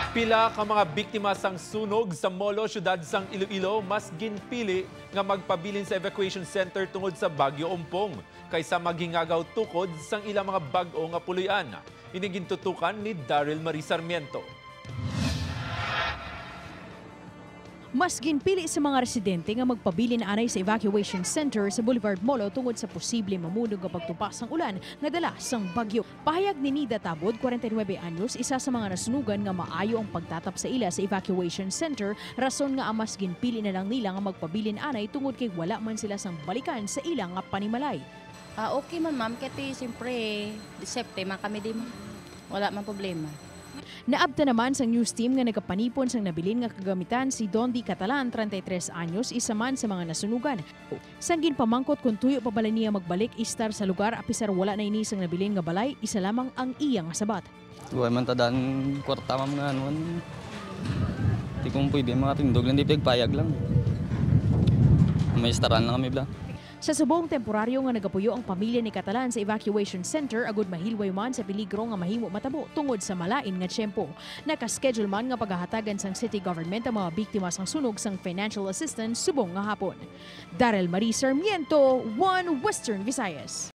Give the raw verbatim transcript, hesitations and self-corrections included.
Pila ka mga biktima sang sunog sa Molo, siyudad sang Iloilo, mas ginpili nga magpabilin sa evacuation center tungod sa Bagyo Ompong kaysa maghingagaw tukod sang ilang mga bag-o nga puloy-an. Ini gintutukan ni Daryl Marie Sarmiento. Mas ginpili sa mga residente nga magpabilin anay sa evacuation center sa Boulevard Molo tungod sa posible mamunog nga pagtupa sang ulan nga dala sang bagyo. Pahayag ni Nida Tabod, kwarenta y nuebe anyos, isa sa mga nasunugan, nga maayo ang pagtatap sa ila sa evacuation center, rason nga ang mas ginpili na lang nila nga magpabilin anay tungod kay wala man sila sang balikan sa ila nga panimalay. Ah, okay man, ma'am. Kaya ti, siyempre, safety man kami di, ma'am. Wala man problema. Naabtan naman sang news team nga nagapanipon sang nabilin nga kagamitan si Dondi Catalan, treinta y tres anyos, isa man sa mga nasunugan. Sang ginpamangkot kon tuyo pa bala niya magbalik istar sa lugar, apisar wala na ini sang nabilin nga balay, isa lamang ang iya nga sabat. Wala man ta daan kwarta, ma'am, nga ano, ano. Di kung pwede, mga tindog lang, di pagpayag lang. May istaran lang kami, bla. Sa subong temporaryo nga nagapuyo ang pamilya ni Catalan sa evacuation center agud mahilway man sa peligro nga mahimo matabo tungod sa malain nga tiyempo. Naka-schedule man nga pagahatagan sang city government ang mga biktima sang sunog sang financial assistance subong nga hapon. Daryl Marie Sarmiento, One Western Visayas.